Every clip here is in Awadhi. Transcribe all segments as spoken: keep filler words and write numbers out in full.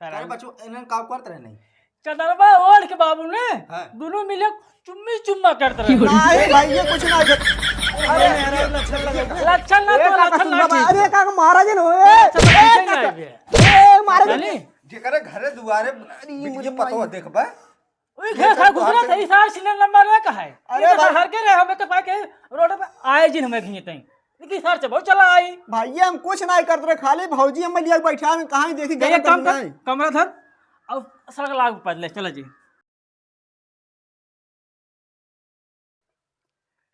अरे बच्चों, इन्हन का करत रहे नहीं? चदरवा ओढ़ के बाबू ने हाँ। दुनों मिले चुम्मी चुम्मा करत रहे। नहीं भाई, ये कुछ ना कर-, अरे, लक्षण ना ए, तो काका, लक्षण सुन ना बाबा, ठीक। अरे, काका, महाराज न हो, ए, अच्छा, तो ए, ठीक है काका, ना, ये। ए, महाराज। जानी? जेकरे घरे दुआरे अरे, बिटिया मुझे पतो माई। देखबा, ओई घर खा घुसरा सही सार सीरियल नंबर एक है। अरे ये तो भाई। हर के रहे, हमें तो पाए के रोड पे आए जिन हमें घिए तई। लेकिन सर से बहुत चला आई। भैया, हम कुछ नहीं करत रहे, खाली भौजी हमें लिया के बैठा है, कहाँ देखी ये गरम कम करना कर, है। कमरा धर, और सड़क लाग पर ले, चला जी।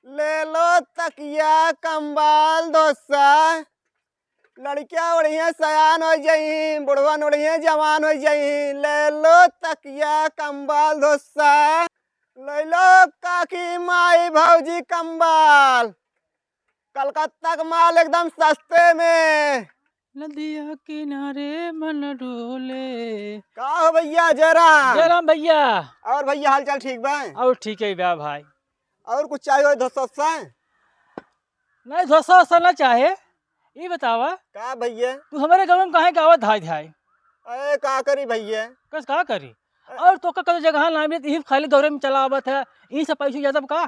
ले लो तकिया, कंबल, धोसा, लड़किया ओढ़िए सयान हो जइहीं, बुढ़वन ओढ़िए जवान हो जइहीं। ले लो तकिया, कंबल, धोसा, ले लो काकी, माई, भौजी कंबल। कलकत्ता का माल एकदम सस्ते में। नदिया किनारे मन डोले। का हो भैया जयराम? जयराम भैया। और भैया हाल चाल ठीक बा? और ठीक है बा भाई। और कुछ चाहिए हो धोसा वोसा? नहीं, धोसा वोसा ना चाहे। ई बतावा। का भैया? तू हमरे गाँव में काहे गावत धाई धाई? अरे का करी भैया? कस का करी? अ- और तो का कतो जगह ना मिलत, यही खाली दौरे में चला आवत है, यही से पैसो ज्यादा का?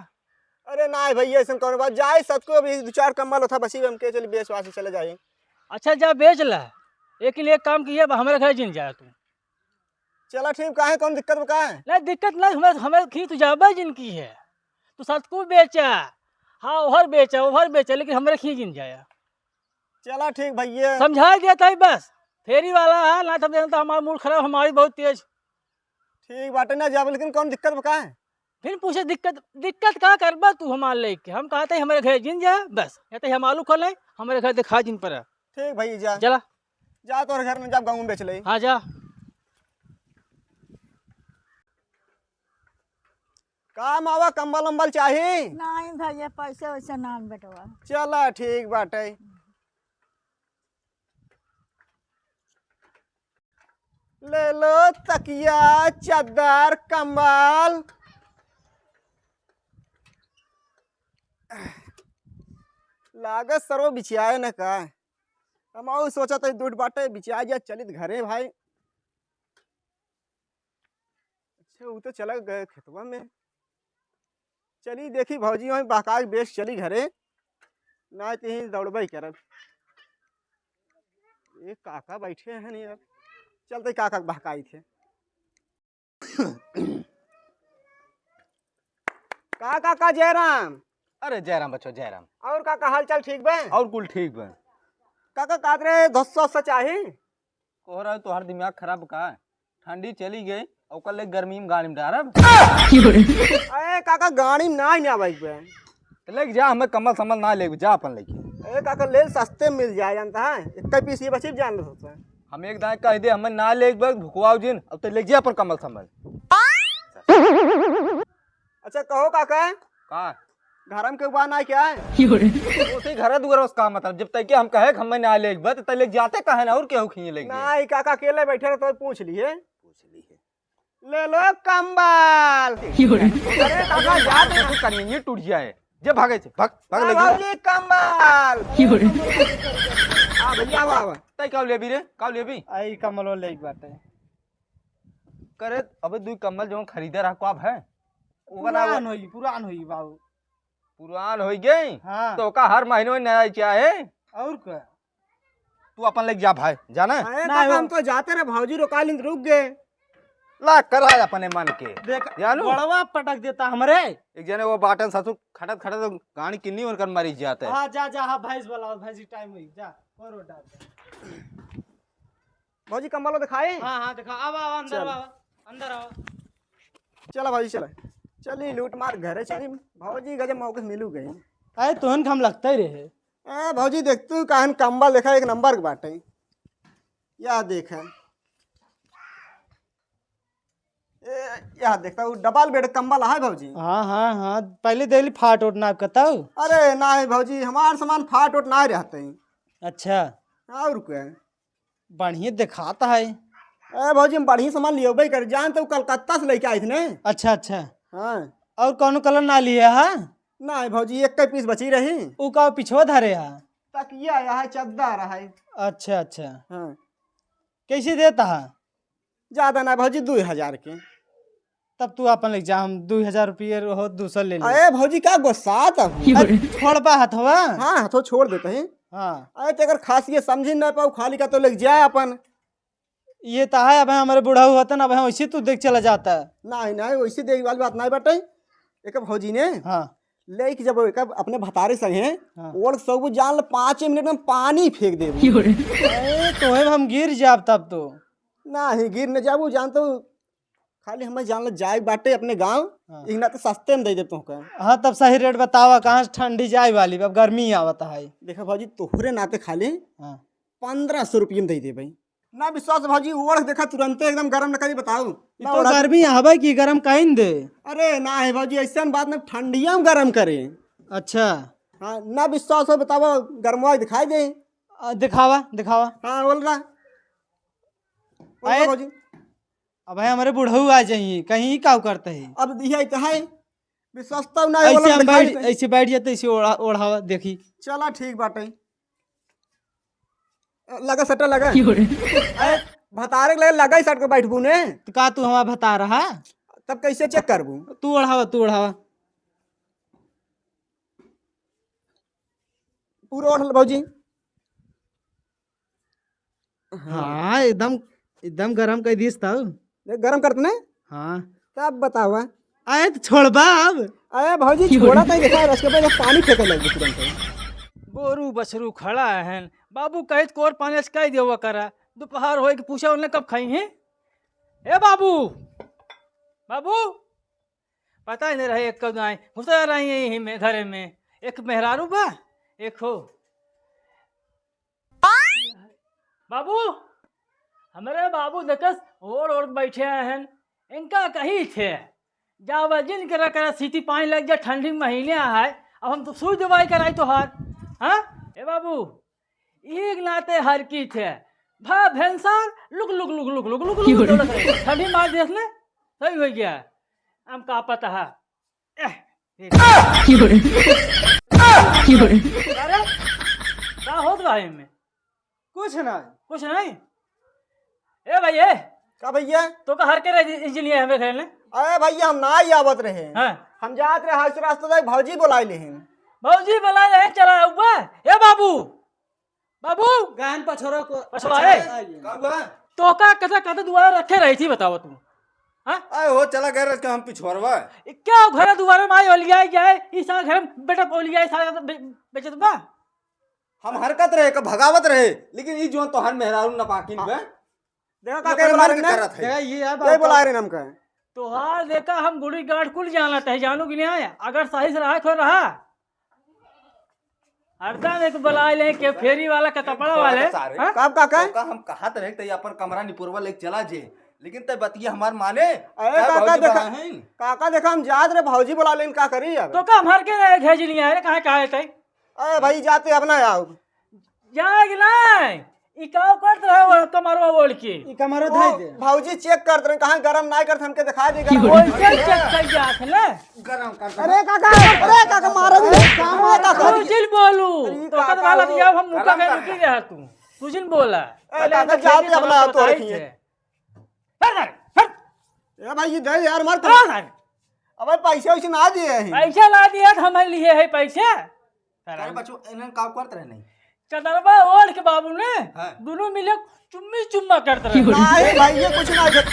अरे ना भैया, ऐसन कौन बात? जाए सतको अभी दो चार कंबल होता बसी, हम के चली बेच वासी चले जाए। अच्छा जा बेच ला, लेकिन एक काम किए, अब हमरे घर जिन जाए तू। चला ठीक, काहे, कौन दिक्कत बा, काहे? नहीं, दिक्कत नहीं, हमें, हमें खींच जाबे जिनकी है। तू सतकू बेचा, हाँ, ओहर बेचा, ओहर बेचा, लेकिन हमरे खींच जिन जाया। चला ठीक भैया। समझा दिया था बस, फेरी वाला है, ना तो जानता हमारा मूड खराब, हमारी बहुत तेज। ठीक बाटे ना जाबे, लेकिन कौन दिक्कत बा, काहे? फिर पूछे दिक्कत, दिक्कत का करबा तू हमार लेके? हम कहते हैं हमारे घर जिन जा, बस, या तो हम आलू खोले, हमारे घर दिखा जिन पर। ठीक भैया, जा। चला। जा तोर घर में, जा गाँव में बेच ले। हाँ, जा। का मावा, कंबल उम्बल चाही? नहीं भैया, पैसे वैसे ना बेटवा। चला, ठीक बाटे। ले लो तकिया, चादर, कंबल। लागत सरो बिछियाए न का। हम अउ सोचत है, दुट बाटे, बिछिया जा, चलित घरे भाई। अच्छा, उ तो चला गए खेतवा में। चली देखी भौजी, वहीं बहका के बेच चली घरे, ना तो यहीं दौड़बे करब। ये काका बैठे हैं नहीं यार, चलते काका के बहकाई थे। का काका जयराम? अरे जयराम बच्चो, जयराम। और काका हाल चाल ठीक बे? और कुल ठीक बे। काका कहत रहे धोसा वोसा चाही? कोहरा तोहार दिमाग खराब का? ठंडी चली गई, ओकर ले गर्मी में गाड़ी में डारब। अरे काका, गाड़ी में ना ही ना बैठ बे। तो लेके जा, हमें कम्बल सम्बल ना लेके जा अपन लेके। अरे काका, ले सस्ते मिल जाए, जानता है, एक पीस ये बची जान दो। हम एक दाएं कह दे, हमें ना लेके बे, भुकवाओ जिन, अब तो लेके जा अपन कम्बल सम्बल। अच्छा कहो काका, का? घर में केहू बा ना क्या है? उसी घर दुआर उस का मतलब, जब तक के हम कहे कि हमें ना लेके बे, तो तक लेके जाते कहे ना, और केहू खींच लेके। नहीं काका, अकेले बैठे रहे तो पूछ लिए। पूछ लिए। ले लो कंबल। अरे काका, जा दे ना। कनिये टूट जाए। जे भागे छे, भाग, भाग ले जा। बाबूजी कंबल। आ भैया, आवा, आवा। तै का लेबी रे? का लेबी? आई कंबलो लेके बाटे। करे, अबे दुई कंबल जो खरीदे रहा, का है? ओकर ना पुरान होई, पुरान होई बाबू। पुरान होई गई? हाँ। तो का हर महीने में नया चाहे? और का? तू अपन लेके जा भाई, जाना? अरे ना काका, हो। हम तो जाते रहे, भौजी रोका लिन, रुक गए। ला, करा अपने मन के। देख, जानू? बड़वा पटक देता हमरे। एक जने वो बाटन ससुर खटत खटत गाड़ी किन्नी उनकर मरी जाते। हाँ, जा, जा, हाँ, भैंस बुलाओ, भैंस की टाइम हुई, जा, और वो डाल दे। भौजी, कंबल दिखाई? हाँ, हाँ, दिखा, आवा, आवा, अंदर चल। आवा, अंदर आवा। चला भौजी, चला। चली लूट मार घरे चली। भौजी गजब मौके से मिलू गई। अरे, तोहन के हम लगता ही रहे। ए, भौजी, देख तू, कहन कंबल देखा, एक नंबर के बाटे। या देखा। ए, या देखता, वो डबल बेड कंबल है भौजी। हाँ, हाँ, हाँ, पहले देली फाट उठ ना कतऊ। अरे, नहीं भौजी, हमार सामान फाट उठ ना रहते। अच्छा। और क्या? बढ़िया दिखाता है। ए, भौजी, हम बढ़िया सामान लियोबे कर, जान तो कलकत्ता से लेके आई थी ने। अच्छा, अच्छा। हाँ। और कौनो कलर ना लिए हा? नहीं भौजी, एक ही पीस बची रही। उ का पिछवा धरे हा? तकिया है, चद्दर है। अच्छा, अच्छा। हाँ। कैसे देता है? ज्यादा ना भौजी, दुई हजार के। तब तू अपन लेके जा, हम दुई हजार रुपये हो, दूसर ले ले। अरे भौजी, का गुस्सात हो? अरे छोड़बा हथवा। हाँ, हथवा छोड़ देते हैं। हाँ। अरे तो अगर खास ये समझी ना पाऊ, खाली का तो लेके जा अपन। ये तो है, अब हमरे बुढ़ऊ होतन, अब हम वैसे तू देख चला जाता। नहीं, नहीं, वैसे देख वाली बात नहीं बाटे। एक भौजी ने हाँ। लेके जब एक अपने भतारे संगे हाँ। ओढ़ सब जान ले, पाँचे मिनट में पानी फेंक दे। अरे, तोहे हम गिर जाब तब तो। नहीं, गिर न जाबू, जान तो खाली हमें जान ले जाए बाटे अपने गाँव, हाँ। इतना तो सस्ते में दे दे तोहका। हाँ, तब सही रेट बतावा, कहाँ से ठंडी जाए वाली, अब गर्मी आवत है। देखा भौजी, तोहरे नाते खाली हाँ। पन्द्रह सौ रुपये में दे दे भाई। ना विश्वास भौजी, ओढ़ देखा तुरंते एकदम गरम न करी, बताओ। ई ना तो ओढ़ा गर्मी हवा की गरम काइन दे। अरे ना है भौजी, ऐसा बात ना, ठंडिया में गरम करे। अच्छा। हाँ, ना विश्वास हो बताओ, गरमवा दिखाई दे। आ, दिखावा, दिखावा। हाँ, बोल रहा। बोल आए। भौजी। अब भाई हमारे बुढ़ऊ आ जाइए, कहीं का करते हैं। अब दिया तो है, विश्वास तो ना ऐसे बोला हम दिखाई बैठ, दे। ऐसे बैठ जाते, ऐसे ओढ़ा, ओढ़ावा, देखी। चला ठीक बाटे। लगा सट्टा लगा। क्यों रे? अरे, भतारे के लगे लगा ही सट के बैठबू ने। तो का तू हमारा भतार रहा? तब कैसे चेक करबू? तू ओढ़ावा, तू ओढ़ावा। पूरा ओढ़ ले भौजी। हाँ। हाँ, एकदम, एकदम गरम कर दिस तब। देख, गरम करत ने? हाँ। तब बतावा। अरे, तो छोड़बा अब। अरे भौजी, क्यों? छोड़ा तो देखा, उसके बाद पानी फेंके लग तुरंत। गोरू बछरू खड़ा है, बाबू कहित कोर पानी से कह देवा करा, दोपहर होए के पूछा उन्हें कब खाई हैं? ए बाबू, बाबू, पता ही नहीं रहे एक कब आए, घुसा रही है यहीं में, घरे में। एक मेहरारू बा, एक हो। बाबू, हमरे बाबू देखस, ओढ़ ओढ़ बैठे हैं, इनका कही थे, जावा जिन करा करा सीटी पानी लग जा, ठंडी महीने है, अब हम तो सुई दवाई कराई तोहार। हाँ, ए बाबू, एक नाते हर की थे, भा भेंसार लुक लुक लुक लुक लुक लुक लुक क्यों रे? दौड़त रहे। ठंडी मार देस ने, सही हो गया। हम का पता है। एह, क्यों रे? क्यों रे? अरे, का होत बा एमे? कुछ ना। कुछ नहीं? ए भाई, ए। का भैया? तो का हर के रहे इंजीनियर हमें घर में? अरे भैया, हम ना ही आवत रहे। हाँ। हम जात रहे, हाथ से रास्ता जाए, भौजी बुलाए ले हैं। भौजी बुलाए ले हैं, चला आऊबा। ए बाबू, बाबू। गायन पछोरा को पछोरा, ए। पछोरा आइए। का हुआ? तो का कथा कथा दुआरा रखे रही थी, बताओ तू। हाँ? आए हो, चला गए रह के हम पिछोरवा। ए, क्या घरे दुआरे में आई ओलिया जाए, ई सारा घर में बेटा ओलिया सारा बे-, बेचत बा। हम हरकत रहे, का भगावत रहे, लेकिन ई जोन तोहर मेहरारू न पाकिन बे। देखा का ये कहे अपना बुला मन रहे के ना? करत है। देखा ये यार ये बात बुला रहे हमका। तोहार देखा हम गुड़ी गांठ कुल जानत है, जानू कि नहीं आया? अगर सही से रहा, खोल रहा। हरदम एक बुलाए ले के फेरी वाला का कपड़ा वाले, सारे। हाँ? का, का, का? तो का हम कहत रहे त अपन कमरा निपुरवा लेके चला जे, लेकिन ते बतिया हमार माने। अरे का काका भौजी देखा, बना है? काका देखा हम जात रहे भौजी बुला लेन का करी अब? तो का हमार के रहे भेज लिया है, कहाँ का है तै? अरे भाई जाते अब ना आओ। जाएगी ना, ई का करत रहे वो कमरवा ओढ़ के? ई कमरवा ओ, धइ दे। भौजी चेक करत रहे, कहाँ गरम ना करत हमके दिखा दे, गरम। ओइसे चेक कर जात है ना। गरम कर दे। अरे काका, अरे काका, मारो नहीं। अरे काका। तू जिन बोलू। अरे तो काका कद वाला हो। दिया हम मुका गरम के कर निकल दे। रहा तू। तू जिन बोला। ए, पहले काका, हम जाते खेत अपना में तो बताई रखिए। थे। हट, हट, हट। ए भाई, ये दे यार, मार तो। हट, हट। अबे पैसे वैसे ना दिए हैं। पैसा ना दिया तो हमारे लिए है पैसा। अरे बच्चों, इन्हें का करत रहे नहीं? चदरवा ओढ़ के बाबू ने हाँ। दोनों मिले चुम्मी चुम्मा करत रहे। नहीं भाई, ये कुछ ना कर।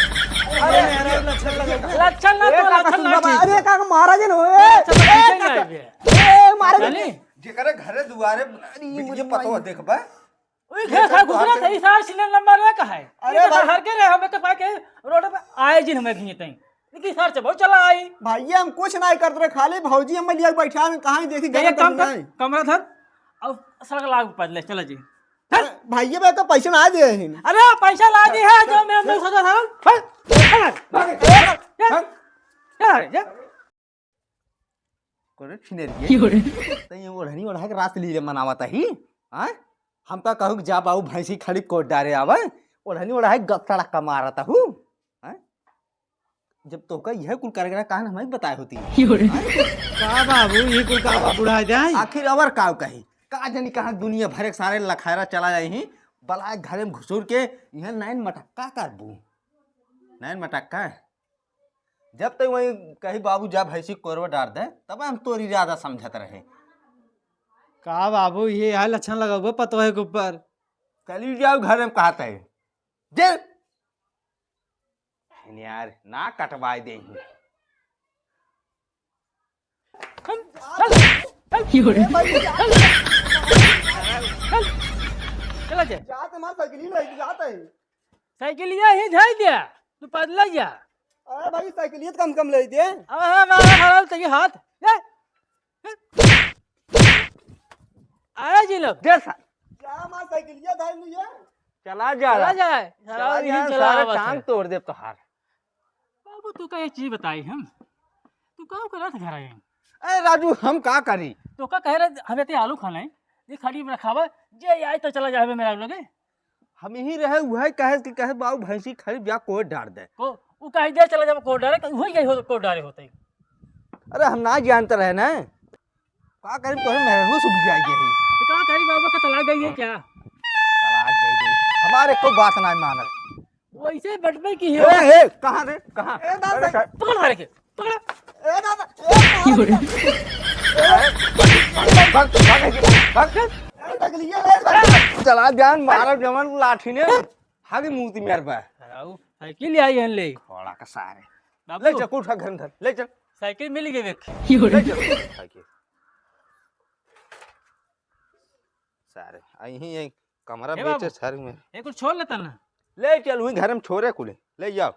अरे, लक्षण ना ए, तो काका, लक्षण सुन ना बाबा, ठीक। अरे, काका, महाराज ने, ए, अच्छा, तो ए, ठीक है काका। ना ये। ए, महाराज ने। जानी? जेकरे घरे दुआरे अरे, बिटिया मुझे पतवा माई। देखबा। ओए, ये घर सब खा तो घुसरा आपके सही सार सीरियल नंबर एक है। अरे ये तो भाई। हर के रहे, हमें तो पाके रोड पे आए जिन हमें घिए तई। लेकिन सर से बहुत चला आई। भैया, हम कुछ नहीं करते रहे, खाली भौजी हम लिया बैठा है, कहाँ देखी ये गलत काम कर, नहीं। कमरा धर, और सड़क लाग पर ले, चला जी। अरे, भैया, मैं तो पैसे ना दे हैं। अरे, पैसा ला दी है, जो मेरे मुंह से था। हट, हट, हट, हट। करे छिनेरिए। क्यों रे? तई ओढ़नी ओढ़ा के रास लीले मनावत ही? हाँ? हमका कहू कि जा बाबू भैंसी खड़ी कोट डारे आवे, ओढ़नी ओढ़ा के गप्पा लड़का मारत हूँ। हाँ? जब तोहका यह कुल करे के रहा, काहे न हमें बताए होती? क्यों रे? हाँ? का बाबू, ये कुल का बुढ़ा जाए? आखिर और का कही? का जानी कहाँ दुनिया भर के सारे लखायरा चला जाए ही, बला घरे में घुसुर के यहाँ नाइन मटक्का करबू। नैन मटक्का, जब तक वही कही बाबू जा भैंसी कोरवा डार दे, तब हम तोरी ज्यादा समझत रहे। का बाबू, ये है लक्षण लगावे पतोहे के ऊपर? चली जाओ घर में कहत है। जे यार ना कटवाए दे ही। चल, चल, चल, चल, चल, चला जा। जात है, मार साइकिल ही लेके जात है। साइकिलिया ही धइ दिया, तू पैदल जा। अरे भाई, साइकिलिया तो कम से कम ले दे। अब हम आ रहा हूँ, तेरी हाथ। ले। आया जी लोग। दे सा। क्या मार साइकिलिया धइ लिया? चला जा चला रहा। जाए। चला हाँ, जा, यही चला सारा आवा टांग था। तोड़ दे तोहार। बाबू, तू का एक चीज बताई हम, तू का करत घर आए? अरे राजू, हम का करी? तो का कह रहे, हम इतने आलू खाने, ये खाली रखावा, जे आए तो चला जाए मेरा लगे। हम यही रहे, वही कहे कि कहे बाबू भैंसी खरीद जा, कोई डार दे। को, उ कहे दे चला जाए, कोई डारे, वही गई हो, कोई डारे होते। अरे हम ना जानते रहे ना, का करी, तोहरे मेहरबू सुख जाएगी। तो का करी, बाबू का तलाक गई है क्या? तलाक दे दी, हमारे को बात ना मानत। वैसे बटवे की है। ए, ए, कहाँ रे? कहाँ? ए, दादा। अरे, का- पकड़ सारे के, पकड़। ए, दादा। ए, दादा। भाग, भाग, भाग, भाग। ए, तकलिए, ए, दादा। चला जान, मारा जमन लाठी ने। हागे मूती मेर बा। आओ, साइकिल ले आई हन ले। थोड़ा का सारे। बाबू। ले चल, उठा घर धर, ले चल। साइकिल मिल गई देख। ले चल, साइकिल। सारे, अहीं एक कमरा ए बेचे बाबू, सर में। एक कुछ छोड़ लेता ना। ले चल, वहीं घर में छोरे कुले, ले जाओ।